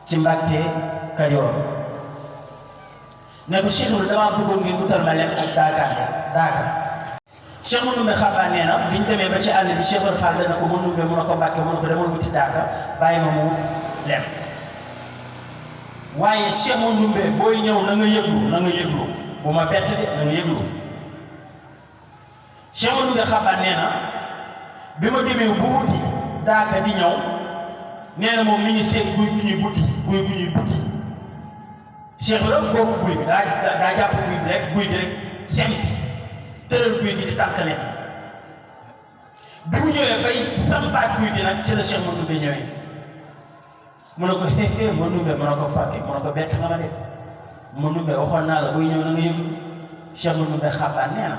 ci Mbàkke Kajoor ne ko Cheikh Ibra damaa bëggoon ngeen wutal ma lem ak daaka Cheikh Manoumbe Xaban nee na biñ demee ba ci àll bi Cheikh Ibra Fall dana ko Manoumbe mu ne ko Mbàkke mu ne ko demal wuti daaka bàyyi ma mu lem waaye Cheikh Manoumbe booy ñëw na nga yëglu bu ma bett de na nga yëglu Cheikh Manoumbe Xaban nee na bi ma demee bu wuti daaka di ñëw nee na moom mi ngi seet guy bu ñuy buddi Cheikh la kooku guy bi daa jàpp guy bi rek sempi tëral guy bi di tànkale bi mu ñëwee bay sampaat guy bi nag ci la Cheikh Manoumbe ñëwee mu ne ko xeexee Manoumbe mu ne ko fàtte mu ne ko bett nga ma de Manoumbe waxoon naa la buy ñëw na nga yëg Cheikh Manoumbe Xaban nee na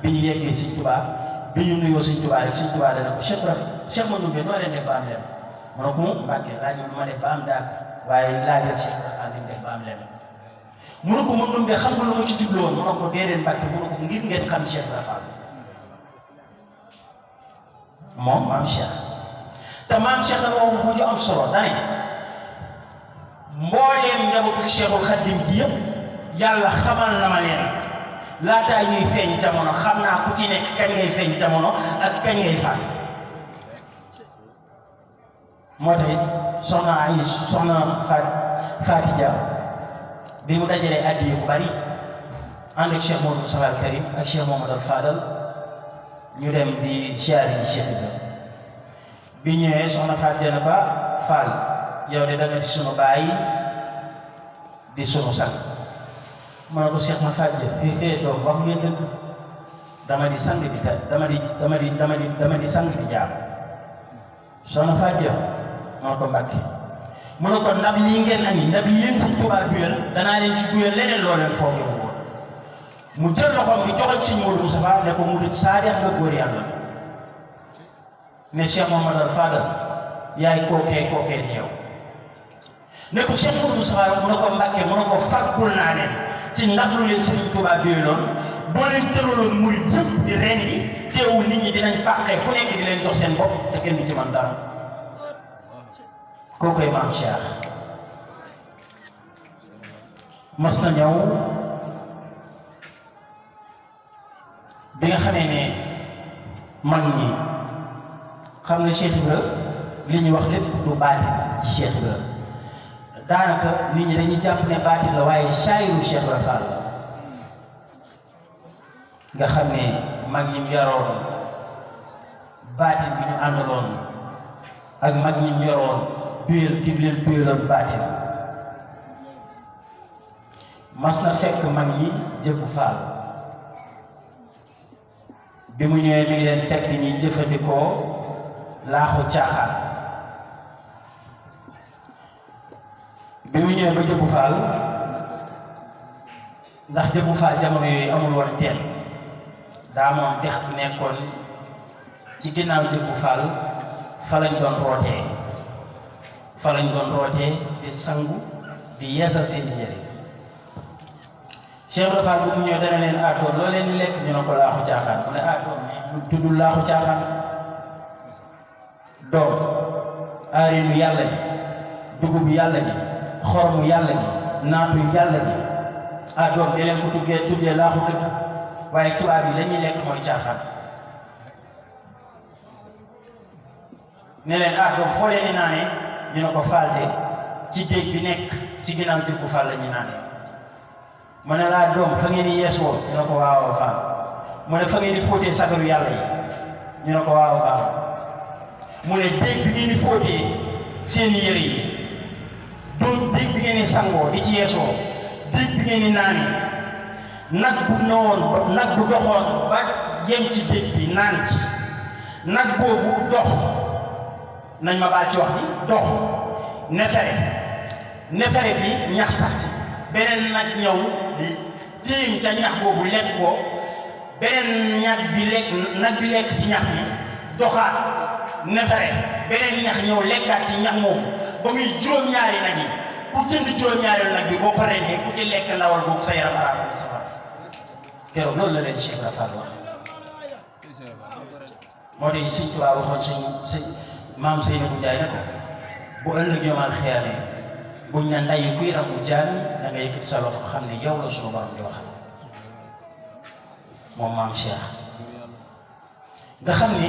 bi ñu yeggee Sëñ Tuubaa bi ñu nuyoo Sëñ Tuubaa rek Sëñ Tuubaa dana ko Cheikh Manoumbe noo leen def ba am lem mu ne ko mu Mbàkke laaj ma ma def ba am daak waaye laajal Cheikh Ibra Fall li mu def ba am lem mu ne ko Manoumbe xam nga lu ma ci jublu woon mu ne ko déedéet Mbàkke mu ne ko ngir ngeen xam Cheikh Ibra Fall moom maam Cheikh te maam Cheikh dama wax mu ju am solo dane mbooleem njabootu Cheikhul Khadim gi yëpp yàlla xamal na ma leen laataa ñuy feeñ jamono xam naa ku ci nekk kañ ngay feeñ jamono ak kañ ngay faat moo tax it soxna Faati Dia bi mu dajalee addiya bu bari ànd ak Cheikh Modou Moustapha Karim ak Cheikh Mamadou Fadal ñu dem di siyaare yi Cheikh Ibra bi ñëwee soxna Faati Dia ne ko Fall yow de da nga ci sunu baay di sunu sang ma ne ko Cheikh ma Faati Dia doom wax ngeen dëgg dama di sang di sang di jaam soxna Faati Dia ma ne ko Mbàkke mu ne ko ndab lii ngeen ani ndab yi yéen Sëñ Tuubaa duyal danaa leen ci duyal leneen loo leen foogee woon mu jël loxoom bi joxoon Sëñ Modou Moustapha ne ko murid saadix nga góor yàlla ne Cheikh Mamadou Fadal yaay kookee ni yow ne ko Cheikh Modou Moustapha mu ne ko Mbàkke mu ne ko fàggul naa leen ci ndab lu leen Sëñ Tuubaa duyaloon boo leen tëraloon murid yëpp di rendi teewul nit ñi dinañ fàqee fu nekk di leen jox seen bopp te kenn du ci man dara kookoy maam Cheikh mas na ñëw bi nga xamee ne mag ñi xam nga Cheikh Ibra li ñuy wax lépp du baati ci Cheikh Ibra daanaka nit ñi dañuy jàpp ne baati la waaye saayiru Cheikh Ibra Fall nga xam ne mag ñi mu yaroon baatin bi ñu àndaloon ak mag ñi mu yaroon duyaloon baatin mas na fekk mag ñi jëfu Fall bi mu ñëwee mi ngi leen fekk ñi jëfandikoo laaxu caaxaan bi mu ñëwee ba jëfu Fall ndax jëfu Fall jamono yooyu amul woon teen daa moom dex bu nekkoon ci ginnaaw jëfu Fall fa lañ doon rootee di sangu di yeesal seen yére Cheikh Ibra Fall bu mu ñëw dana leen doom loo leen lekk ñu ne ko laaxu caaxaan mu ne doom ni tuddul laaxu caaxaan doom aariinu yàlla ji dugub yàlla ji xormu yàlla ji naatu yàlla ji doom di leen ko tuddee laaxu dëgg waaye tubaab yi lañuy lekk mooy caaxaan ne leen doom foo leen di naanee ñu ne ko Fall de ci déeg bi nekk ci ginnaaw jëkku Fall la ñuy naanee mu ne laa doom fa ngeen di yeesoo ñu ne ko waaw Fall mu ne fa ngeen di fóotee sagaru yàlla yi ñu ne ko waaw Fall mu ne déeg bi ngeen di fóotee seen yére yi du déeg bi ngeen di sangoo di ci yeesoo déeg bi ngeen di naani nag bu doxoon ba yem ci déeg bi naan ci nag boobu dox nañ ma baal ci wax ji dox nefere bi ñax sax ci beneen nag ñëw tiim ca ñax boobu lekk ko beneen nag bi lekk ci ñax bi doxaat nefere beneen ñax ñëw lekkaat ci ñax moomu ba muy juróom-ñaari nag yi ku jënd juróom-ñaari nag bi boo ko rendee ku ci lekk ndawal boobu sa yaram araam safara keroog loolu la leen Cheikh Ibra Fall wax moo tax Sëñ Tuubaa waxoon sëñ maam Seynabou Ndiaye ne ko bu ëllëg yomal xiyaamee buñ ne nday kuy ramu jaami da nga yëkkati sa loxo xam ne yow la sunu borom di waxal moom maam Cheikh nga xam ni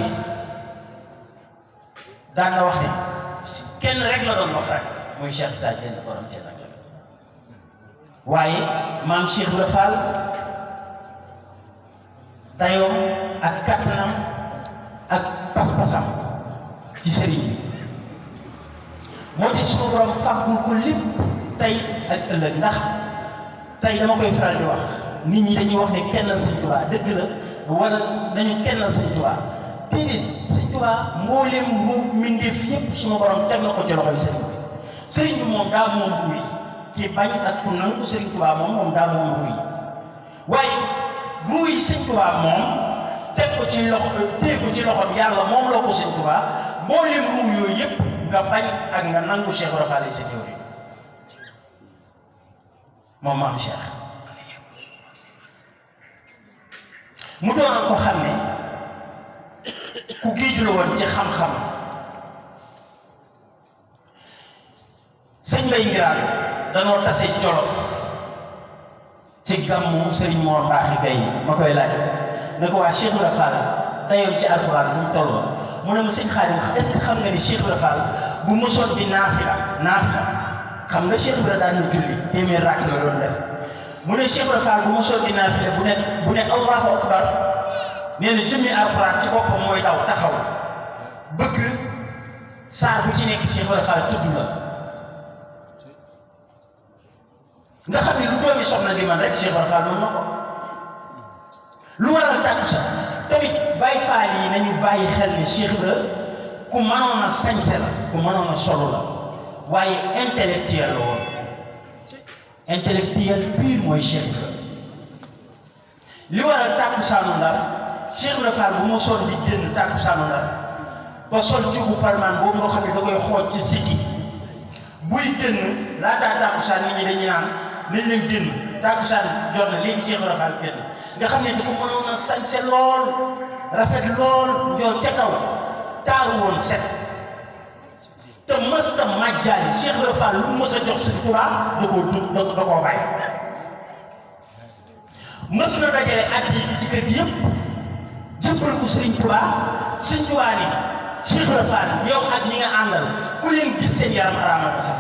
daan na wax ne kenn rek la doon wax rek muy Cheikh Sa Diène borom Thiel ak waaye maam Cheikh Ibra Fall dayoom ak kattanam ak pas-pasam ci sëriñ bi moo di suñu borom fàggul ko lépp tey ak ëllëg ndax tey dama koy faral di wax nit ñi dañuy wax ne kennal Sëñ Tuubaa dëgg la wala dañu kennal Sëñ Tuubaa déedéet Sëñ Tuubaa mbooleem mu mbindeef yépp suñu borom teg na ko ci loxoy sëriñ bi sëriñ bi moom daa moom ruuy ki bañ ak ku nangu Sëriñ Tuubaa moom daa moom ruuy waaye ruuy Sëñ Tuubaa moom teg ko ci loxo téye ko ci loxo yàlla moom loo ko Sëñ Tuubaa mbooleem ruuy yooyu yépp nga bañ ak nga nangu Cheikh Ibra Fall sa théorie moom maam Cheikh mu doonoon ko xam ne ku géeju la woon ci xam-xam sëñ Mbay Ngiraan danoo tase Jolof ci gàmmu Sëriñ Mor Mbaaxi Gay ma koy laaj ne ko waa Cheikh Ibra Fall dayoon ci alxuraan fu mu toll mu ne ma sëñ Xaadim est-ce que xam nga ni Cheikh Ibra Fall bu mosoon di naafila xam nga Cheikh Ibra daan na julli téeméer rakk la doon def mu ne Cheikh Ibra Fall bu mosoon di naafila bu ne Allahu akbar nee na jëmmi alxuraan ci boppam mooy daw taxaw bëgg saar bu ci nekk Cheikh Ibra Fall tudd la nga xam ne lu doomi soxna di man rek Cheikh Ibra Fall noonu na ko lu waral tàggu sax tamit Baay Faal yi nañu bàyyi xel ni Cheikh Ibra ku mënoon a sañse la ku mënoon a solo la waaye intellectuel la woon intellectuel pur mooy Cheikh Ibra li waral tàkkusaanu Ndar Cheikh Ibra Fall bu mosoon di génn tàkkusaanu Ndar ba sol cuubu parmaan boobu nga xam ne da koy xool ci sikki buy génn laataa tàkkusaan nit ñi dañuy naan nañ leen génn tàkkusaan jot na léegi Cheikh Ibra Fall génn nga xam ne dafa mënoon a sañse lool rafet lool njool ca kaw taaru woon set te mës ta màjjaali Cheikh Ibra Fall lu mës a jox Sëñ Tuubaa da koo bàyyi mës na dajale at yi ci kër gi yëpp jëppal ko Sëriñ Tuubaa Sëñ Tuubaa ni Cheikh Ibra Fall yow ak ñi nga àndal ku leen gis seen yaram araamal ko sax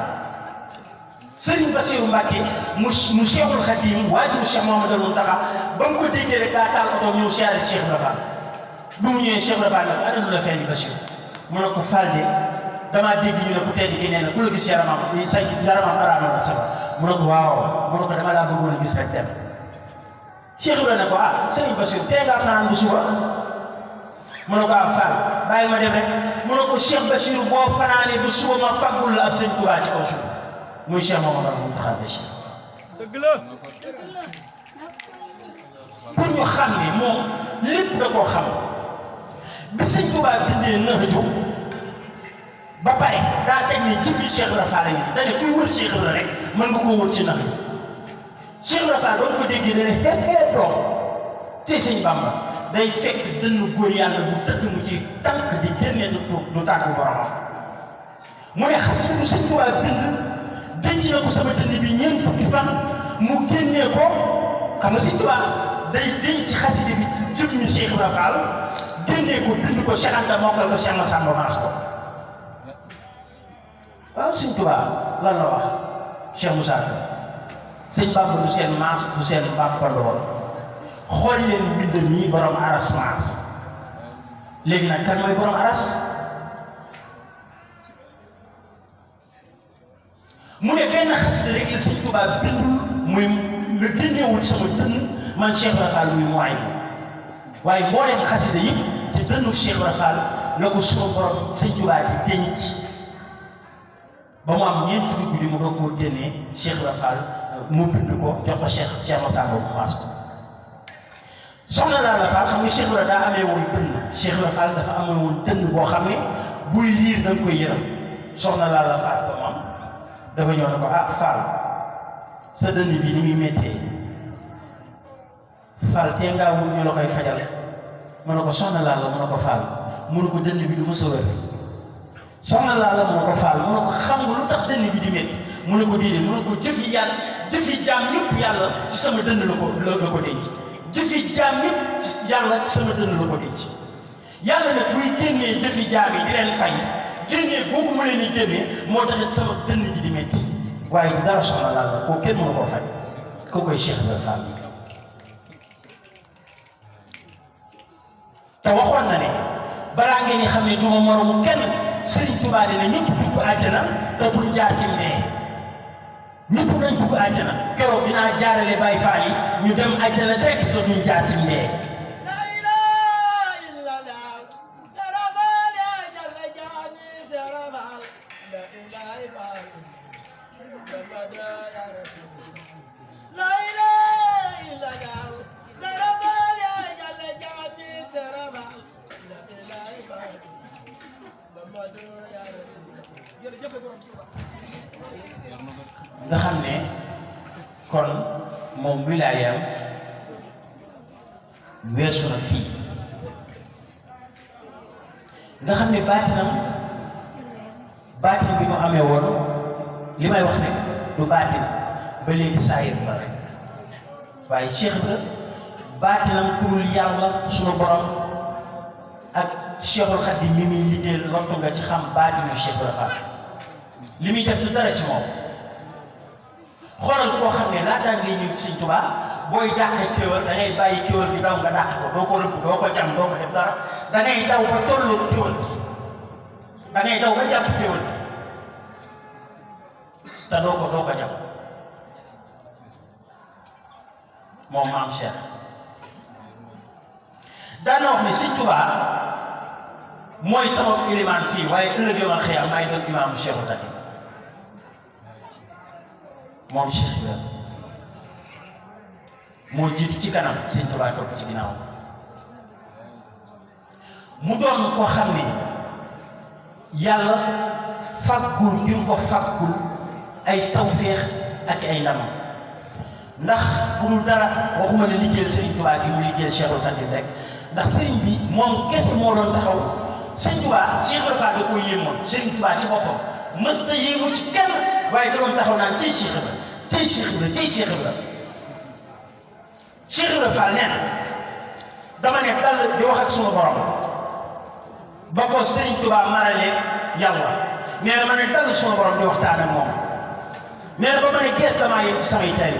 Sëriñ Basiru Mbàkke mu Cheikhul Khadim waajur Cheikh Mouhamadoul Mountakha ba mu ko déggee rek daa taal oto ñëw siyaare Cheikh Ibra Fall bu mu ñëwee Cheikh Ibra Fall nag adama la feeñ Basiru mu ne ko Fall de damaa dégg ñu ne ku tedd gi nee na ku la gis yaramam sa yaramam araamal ko sax mu ne ko waaw mu ne ko dama laa bëggoon a gis rek dem Cheikh Ibra ne ko ah Sëriñ Basiru tey ngaa fanaan bu suba mu ne ko ah Fall bàyyi ma dem rek mu ne ko Cheikh Basiru boo fanaanee bu suba ma faggul la ak Sëñ Tuubaa ci kaw suuf muy Cheikh Mouhamadoul Mountakha Bachir dëgg la pour ñu xam ne moom lépp da koo xam bi Sëñ Tuubaa bindee Nahju ba pare daa teg ne jëmmi Cheikh Ibra Fall yi dañu kuy wër Cheikh Ibra rek mën nga koo wër ci Nahju Cheikh Ibra Fall doon ko déggee ne ne xeexee doom te Sëñ Bamba day fekk dënn góor yàlla bu tëdd mu ci tànk di génnee du tànk boromam mu ne xasida bu Sëñ Tuubaa bind denc na ko sama dënn bi ñeent fukki fan mu génnee ko xam nga Sëñ Tuubaa day denc xasida bi jëmmi Cheikh Ibra Fall génnee ko bind ko Cheikh Anta mokkal ko Cheikh Massamba maas ko waaw Sëñ Tuubaa lan la wax Cheikh Moussa Ka Sëñ Bamba du seen maas du seen bàmpalool xool leen mbind mi borom aras maas léegi nag kan mooy borom aras mu ne benn xasida rek la Sëñ Tuubaa bindul muy la génneewul sama dënn man Cheikh Ibra Fall muy mooy waaye mbooleem xasida yi ci dënnu Cheikh Ibra Fall la ko suma borom Sëñ Tuubaa di denc ba mu am ñeent fukki guddi mu doog koo génnee Cheikh Ibra Fall mu bind ko jox ko Cheikh Massamba mu maas ko soxna laa la Fall xam nga Cheikh Ibra daa amee woon dënn Cheikh Ibra Fall dafa amee woon dënn boo xam ne buy liir da nga koy yërëm soxna laa la Fall ko moom dafa ñëw ne ko ah Fall sa dënn bi ni muy méttee Fall tee ngaa wut ñu la koy fajal mu ne ko soxna laa la mu ne ko Fall mu ne ko dënn bi du mos a wér soxna laa la mu ne ko Fall mu ne ko xam nga lu tax dënn bi di métti mu ne ko déedéet mu ne ko jëf yi yàlla jëf yi jaam yëpp yàlla ci sama dënn la ko denc jëf yi jaam yëpp yàlla ci sama dënn la ko denc yàlla nag buy génnee jëf yi jaam yi di leen fay génnee boobu mu leen di génnee moo taxit sama dënn ji di métti waaye dara soxla laal la koo kenn mënu koo fay koo koy Cheikh Ibrahima Fall te waxoon na ne balaa ngeen di xam ne du ma moromu kenn Serigne Touba dina ñëpp dugg àjjana te bul jaar ci nee ñëpp nañ dugg àjjana keroog dinaa jaarale Baye Fall yi ñu dem àjjana direct te duñ jaar ci nee nga xam ne kon moom wilaayam weesu na fii nga xam ne baatin bi mu amee woon li may wax ne du baatin ba léegi saayir la rek waaye Cheikh Ibra baatinam kurul yàlla sunu borom ak Cheikhul Khadim mi muy liggéeyal lottu nga ci xam baatinu Cheikh Ibra Fall li muy def du dara ci moom xoolal koo xam ne laataa ngay ñëw Sëñ Tuubaa booy dàqee kéwal da ngay bàyyi kéwal bi daw nga dàq ko doo ko rëbb doo ko jam doo ko def dara da ngay daw ba tolloo kéwal bi da ngay daw ba jàpp kéwal bi te doo ko jam moom maam Cheikh daan na wax ne Sëñ Tuubaa mooy sama ilimaan fii waaye ëllëg yomal xëyam maay doon imaamu Cheikhul Khadim moom Cheikh Ibrahima moo jiitu ci kanam Sëñ Tuubaa topp ci ginnaaw mu doon koo xam ne yàlla fàggul ngir ko fàggul ay tawféex ak ay ndam ndax bu dul dara waxuma ne liggéeyal Sëñ Tuubaa gi mu liggéeyal Cheikhul Khadim rek ndax sëriñ bi moom kese moo doon taxaw Sëñ Tuubaa Cheikh Ibrahima da koo yéemoon Sëñ Tuubaa ci boppam mës ta yéemu ci kenn waaye da doon taxaw naan cey Cheikh Ibra cey Cheikh Ibra cey Cheikh Ibra Cheikh Ibra Fall nee na dama ne dal di wax ak suma borom ba ko Sëriñ Tuubaa maralee yàlla nee na ma ne dal suma borom di waxtaan ak moom nee na ba ma ne gees damaa yëg ci samay tari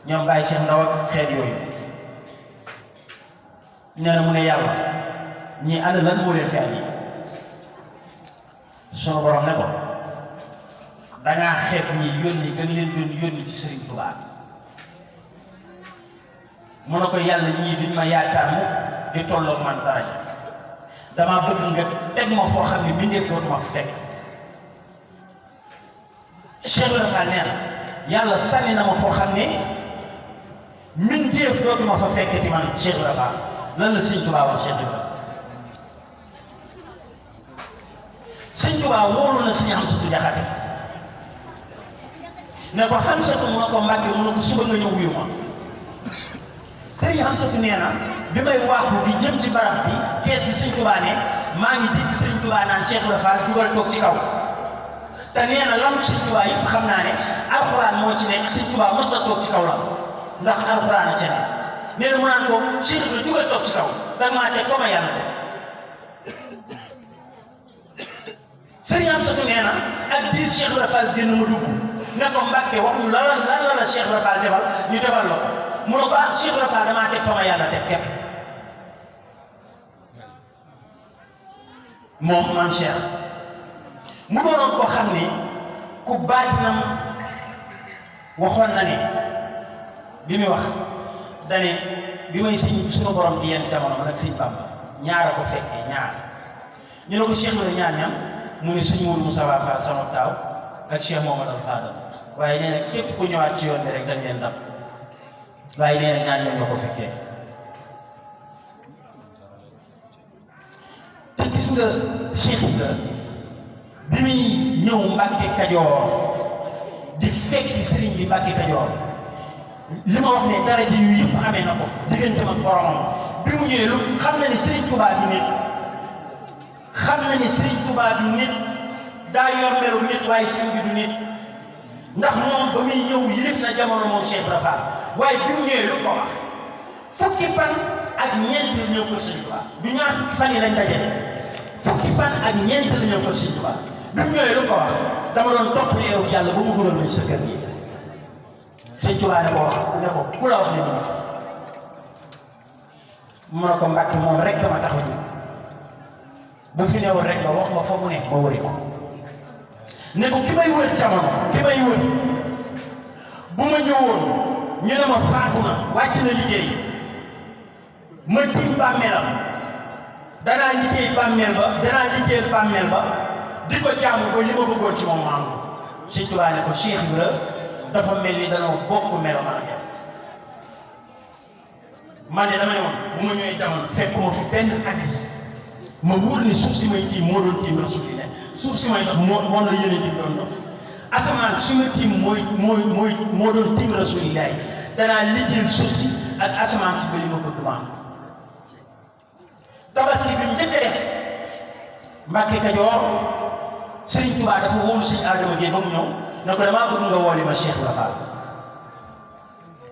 ñoom bàyyi Cheikh Ndaw ak xeet yooyu nee na mu ne yàlla ñii ànd lan moo leen fi andi sunu borom ne ko dangaa xeeb ñi yónni gën leen doon yónni ci Serigne Touba mu ne ko yàlla ñii duñ ma yaakaar mu di tolloog man daraja damaa bëgg nga teg ma foo xam ne mbindeef doon ma fekk Cheikh Ibra Fall nee na yàlla sànni na ma foo xam ne mbindeef dootuma fa fekkati man Cheikh Ibra Fall lan la Serigne Touba wax Cheikh Ibra Sëñ Tuubaa wóolu na Sëñ Amsatu Jaxate ne ko Amsatu mu ne ko Mbàkke mu ne ko suba nga ñëw wuyu ma Sëñ Amsatu nee na bi may waaxu di jëm ci barab bi kees bi Sëñ Tuubaa ne maa ngi dégg Sëñ Tuubaa naan Cheikh Ibra Fall jugal toog ci kaw te nee na lam Sëñ Tuubaa yëpp xam naa ne alxuraan moo ci nekk Sëñ Tuubaa mës na toog ci kaw la ndax alxuraan a ca ne nee na mu naan ko Cheikh Ibra jugal toog ci kaw da maa teg fa ma yàlla teg Sëriñ Amsatu nee na ak diir Cheikh Ibra Fall génn mu dugg ne ko Mbàkke wax ñu lan la Cheikh Ibra Fall defal ñu defal la mu ne ko ah Cheikh Ibra Fall damaa teg fa ma yàlla teg képp moom maam Cheikh mu doonoon ko xam ne ku baatinam waxoon na ne bi muy wax dane bi may suñu borom di yenn jamono man ak Sëñ Bamba ñaar a ko fekkee ñaar ñu ne ko Cheikh Ibra ñaar ñam mu ne Sëñ Moodu Moussa Fall sama taaw ak Cheikh Mohamadou Fadal waaye nee na képp ku ñëwaat ci yoon bi rek dañ leen dab waaye nee na ñaar ñoom ñoo ko fekkee te gis nga Cheikh Ibra bi muy ñëw Mbàkke Kajoor di fekki sëriñ bi Mbàkke Kajoor li ma wax ne daraja yu yëpp amee na ko digganteem ak boromam bi mu ñëwee lu xam na ni Sëriñ Tuubaa di nit xam na ni Sëriñ Tuubaa di nit daa yor melu nit waaye sëñ bi du nit ndax moom ba muy ñëw yilif na jamono moom Cheikh Ibra Fall waaye bi mu ñëwee lu ko wax fukki fan ak ñeent la ñëw ko Sëñ Tuubaa du ñaar fukki fan yi lañ dajale fukki fan ak ñeent la ñëw ko Sëñ Tuubaa bi mu ñëwee lu ko wax dama doon topp leeru yàlla ba mu dugal ma ci sa kër gi Sëñ Tuubaa ne ko wax ne ko ku la wax ne nii mu ne ko Mbàkke moom rek ma tax a jóg bu fi newul rek nga wax ma fa mu ne ma wëri ko ne ko ki may wër jamono ki may wër bu ma ñëwoon ñu ne ma faatu na wàcc na liggéey ma tiim bàmmeelam danaa liggéey bàmmeel ba danaa liggéeyal bàmmeel ba di ko jaamu ba li ma bëggoon ci moom ma am Sëñ Tuubaa ne ko Cheikh Ibra dafa mel ni danoo bokk melo ma ak man de dama ne woon bu ma ñëwee jamono fekk ma fi benn hadis ma wóor ni suuf si may tiim moo doon tiim Rasulillah suuf si may dox moom la yéene di doon dox asamaan si ma tiim moo doon tiim Rasulillah danaa liggéeyal suuf si ak asamaan si ba li ma bëgg ma am tabaski bi njëkk a def Mbàkke Kajoor Sëriñ Tuubaa dafa wóolu Sëñ Adama Gueye ba mu ñëw ne ko damaa bëgg nga wooli ma Cheikh Ibra Fall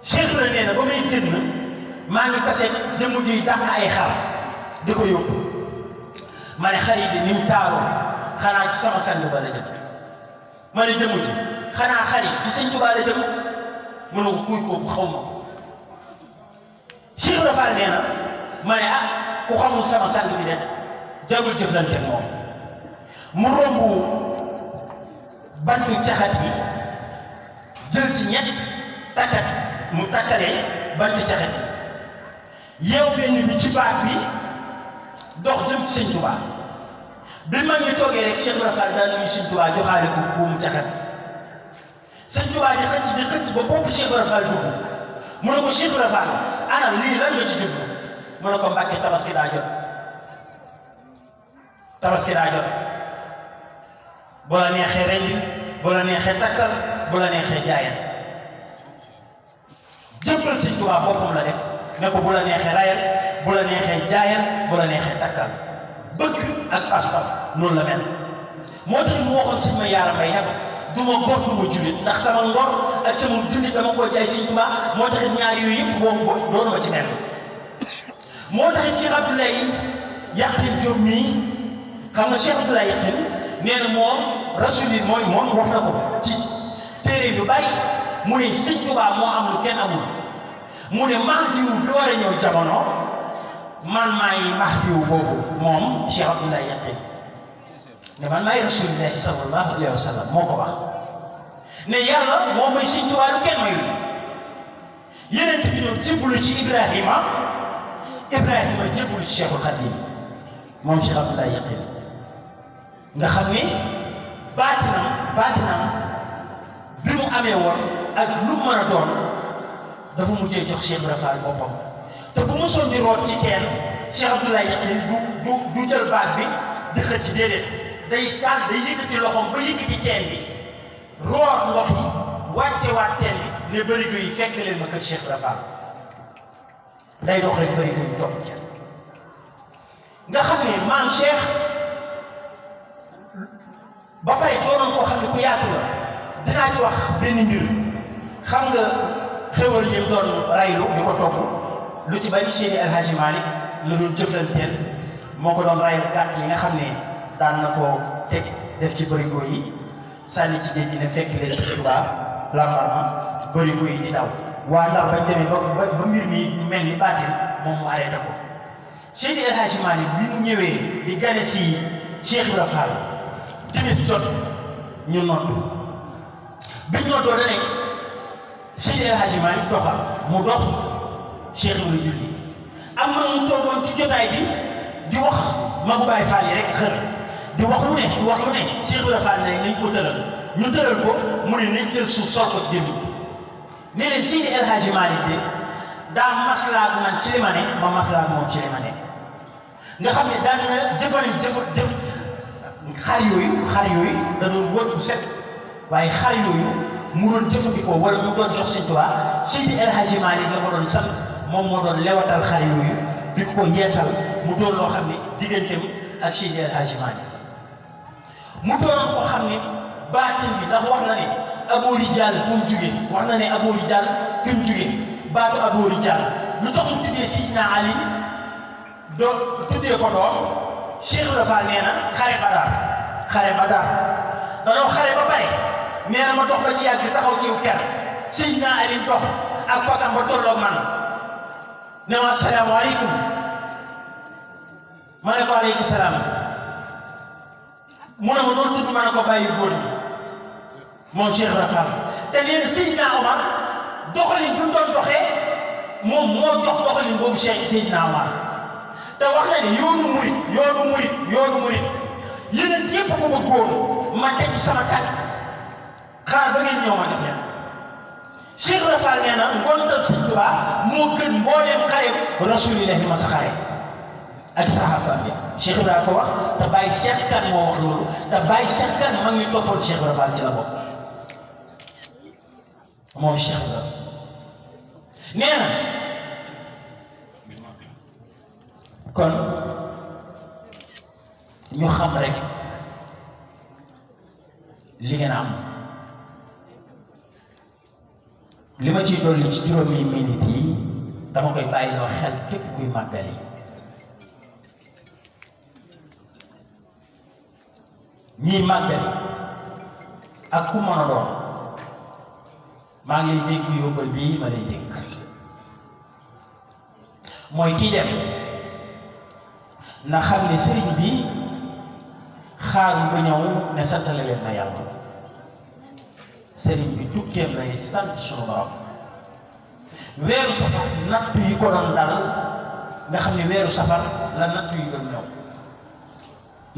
Cheikh Ibra nee na ba may génn maa ngi tase jëmm ji dàq ay xar di ko yóbbu ma ne xar yi di ni mu taaroo xanaa ci sama sang ba la jëm ma ne jëmm ji xanaa xar yi ci Sëñ Tuubaa la jëm mu ne ko kuy kooku xaw ma ko Cheikh Ibra Fall nee na ma ne ah ku xamul sama sang bi de jagul jëflante moom mu romb bantu caxat bi jël ci ñett takkat mu takkalee bantu caxat bi yeew benn bi ci baat bi dox jëm ci Sëñ Tuubaa bi mag ñi toogee rek Cheikh Ibra Fall daal nuyu Sëñ Tuubaa joxaale ko buumu caxat Sëñ Tuubaa di xëcc ba bopp Cheikh Ibra Fall dugg mu ne ko Cheikh Ibra Fall ana lii lan nga ci jublu mu ne ko Mbàkke tabaski daa jot tabaski daa jot bu la neexee rendi bu la neexee takkal bu la neexee jaayal jëmbal Sëñ Tuubaa boppam la def ne ko bu la neexee rayal bu la neexee jaayal bu la neexee takkal bëgg ak pas-pas noonu la mel moo tax mu waxoon Sëñ ma Yaara Mbay ne ko du ma góor du ma jullit ndax sama ngor ak sama jullit dama koo jaay Sëñ Tuubaa moo tax ñaar yooyu yëpp boo doonu ma ci mel moo tax Cheikh Abdoulaye Yakhine Diop mii xam nga Cheikh Abdoulaye Yakhine nee na moom Rasulillah mooy moom wax na ko ci téere yu bari mu ne Sëñ Tuubaa moo am lu kenn amul mu ne Mahdiyu bi war a ñëw jamono man maay Mahdiyu boobu moom Cheikh Abdoulaye Yakhine ne man maay Rasulillah sallallahu alayhi wa sallam moo ko wax ne yàlla moo may Sëñ Tuubaa lu kenn mayul yeneen bi ñëw jébbalu ci Ibrahima jébbalu ci Cheikhul Khadim moom Cheikh Abdoulaye Yakhine nga xam ne baatinam bi mu amee woon ak lu mu mën a doon dafa mujjee jox Cheikh Ibra Fall boppam te bu mu soon di root ci teen Cheikh Abdoulaye Yakhine du jël baat bi di xëcc déedéet day yëkkati loxoom ba yëkkati teen bi root ndox yi wàcce waat teen bi ne bërigo yi fekk leen ma kër Cheikh Ibra Fall day dox rek bërigo yi topp ci nga xam ne maam Cheikh ba pare doonoon koo xam ne ku yaatu la dinaa ci wax benn mbir xam nga xéwal yi doon raylu di ko togg lu ci bari Seydi El Hadji Malick la doon jëflanteel moo ko doon raylu gàtt yi nga xam ne daan na ko teg def ci bërigo yi sànni ci géej gi ne fekk leen ci Tuubaa lambarma bërigo yi di daw waa ndax bañ demee ba mbir mi mel ni baatin moom mu arrêté ko Seydi El Hadji Malick bi mu ñëwee di gane si Cheikh Ibra Fall timis jot ñu noddu biñ noddoo da ne Seydi El Hadji Malick doxal mu dox Cheikh Ibra julli am na mu toogoon ci jotaay bi di wax magu Baay Faal yi rek xër di wax lu ne Cheikh Ibra Fall ne nañ ko tëral ñu tëral ko mu ne nañ jël suuf sol ko ci jëmmi ne leen Seydi El Hadji Malick de daa maslaak man ci li ma ne ma maslaak moom ci li ma ne nga xam ne daan na jëf xar yooyu da doon wër bu set waaye xar yooyu mu doon jëfandikoo wala mu doon jox Sëñ Tuubaa Seydi El Hadji Malick la ko doon sant moom moo doon lewatal xar yooyu di ko yeesal mu doon loo xam ne digganteem ak Seydi El Hadji Malick mu doon ko xam ne baatin bi ndax wax na ne Abu Rijal fu mu jugee wax na ne Abu Rijal fi mu jugee baatu Abu Rijal lu tax mu tuddee Sidina Ali doo tuddee ko doom Cheikh Rafa nee na xare Badar danoo xare ba pare nee na ma dox ba ci yàgg taxaw ci ker Sidina Ali dox ak fasam ba tolloog man ne ma asalaamaaleykum ma ne ko aleykum salaam mu ne ma doon tudd ma ne ko bàyyi góor ñi moom Cheikh Rafa te nee na Sidina Omar doxalin bi mu doon doxee moom moo jox doxalin boobu Sidina Omar te wax na ne yoonu murit yéen yépp ko bëggoon ma teg ci sama tànk xaar ba ngeen ñëw ma jox leen Cheikh Rafa nee na ngontal Sëñ Tuubaa moo gën mbooleem xare rasulillahi ma sa xare ak saxaaba bi Cheikh Ibrahima ko wax te Baye Cheikh Kane moo wax loolu te Baye Cheikh Kane ma ngi toppoon Cheikh Rafa ci la bokk moom Cheikh Ibrahima nee na kon ñu xam rek li ngeen am li ma ciy dolli ci juróomi minute yi dama koy bàyyi loo xel képp kuy màggali ñii màggali ak ku mën a doon maa ngi lay dégg yóbbal bii ma lay dégg mooy kii dem na xam ne sëriñ bi xaaru ba ñëw ne santale leen na yàlla sëriñ bi tukkeem lay sant sunu borom weeru safar nattu yi ko doon dal nga xam ne weeru safar la nattu yi doon ñëw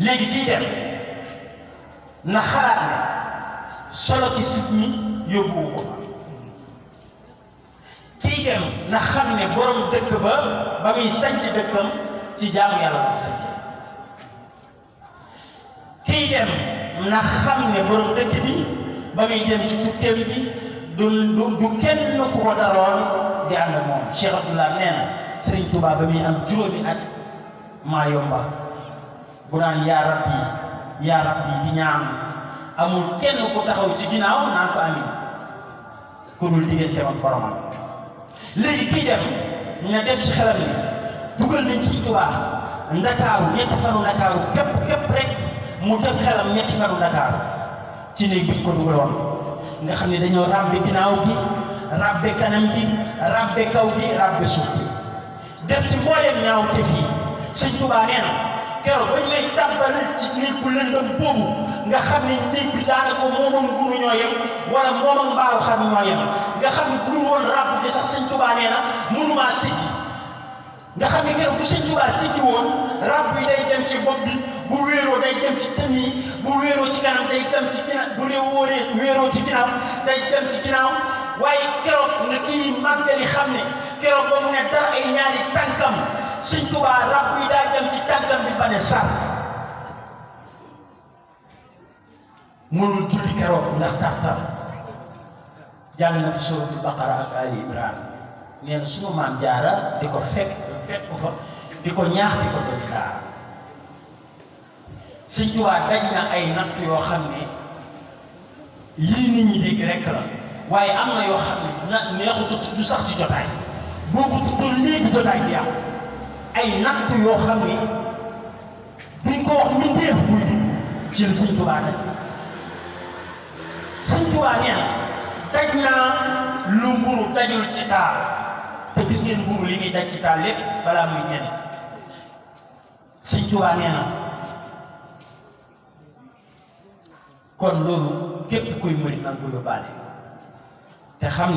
léegi kii dem na xalaat ne solo ci sit ñi yóbbuwu ko kii dem na xam ne borom dëkk ba muy sanc dëkkam ci jaamu yàlla ko sanc kii dem na xam ne borom dëkk bi ba muy dem ci tukkeem bi du kenn ku ko daroon di ànd ak moom Cheikh Abdoulaye nee na Serigne Touba ba muy am juróomi at maa yomba bu naan yaa rabbi di ñaan amul kenn ku taxaw ci ginnaaw naan ko amin ku dul digganteem ak boromam léegi kii dem na dem ci xelam ni dugal nañ Serigne Touba Ndakaaru ñetti fanu Ndakaaru képp rek mu def xelam ñetti fanu Ndakaaru ci néeg bi ñu ko dugaloon nga xam ne dañoo ràbbe ginnaaw gi ràbbe kanam gi ràbbe kaw gi ràbbe suuf gi def ci mbooleem ñaaw te fii Sëñ Tuubaa nee na keroog bañ may tàbbal ci néeg bu lëndëm boobu nga xam ne néeg bi daanaka moomam gunu ñoo yem wala moomam mbaaru xam ñoo yem nga xam ne bu dul woon ràbb gi sax Sëñ Tuubaa nee na mënumaa siggi nga xam ne keroog bu Sëñ Tuubaa siggi woon ràbb yi day jëm ci bopp bi bu wéeroo day jëm ci tën yi bu wéeroo ci kanam day jëm ci ginnaaw bu dee wéeroo ci ginnaaw day jëm ci ginnaaw waaye keroog nga kii màggali xam ne keroog ba mu ne dara ay ñaari tànkam Sëñ Tuubaa ràbb yi daa jëm ci tànkam bi ba ne sar mënul julli keroog ndax tartar jàng na fi suuratul Baqara ak Ali Imran nee na sunu maam Jaara di ko fekk ko fa di ko ñaax di ko doon daara Sëñ Tuubaa daj na ay natt yoo xam ne yii nit ñi dégg rekk la waaye am na yoo xam ne neexutu du sax ci jotaay boo ko tuddoon léegi jotaay bi am ay natt yoo xam ne duñ ko wax mbindeef buy dund ci la Sëñ Tuubaa daj Sëñ Tuubaa nee na daj naa lu mburu dajul ci taal te gis ngeen mburu li muy daj ci taal lépp balaa muy génn Sëñ Tuubaa nee na kon loolu képp kuy murit nanga ko yóbbaale te xam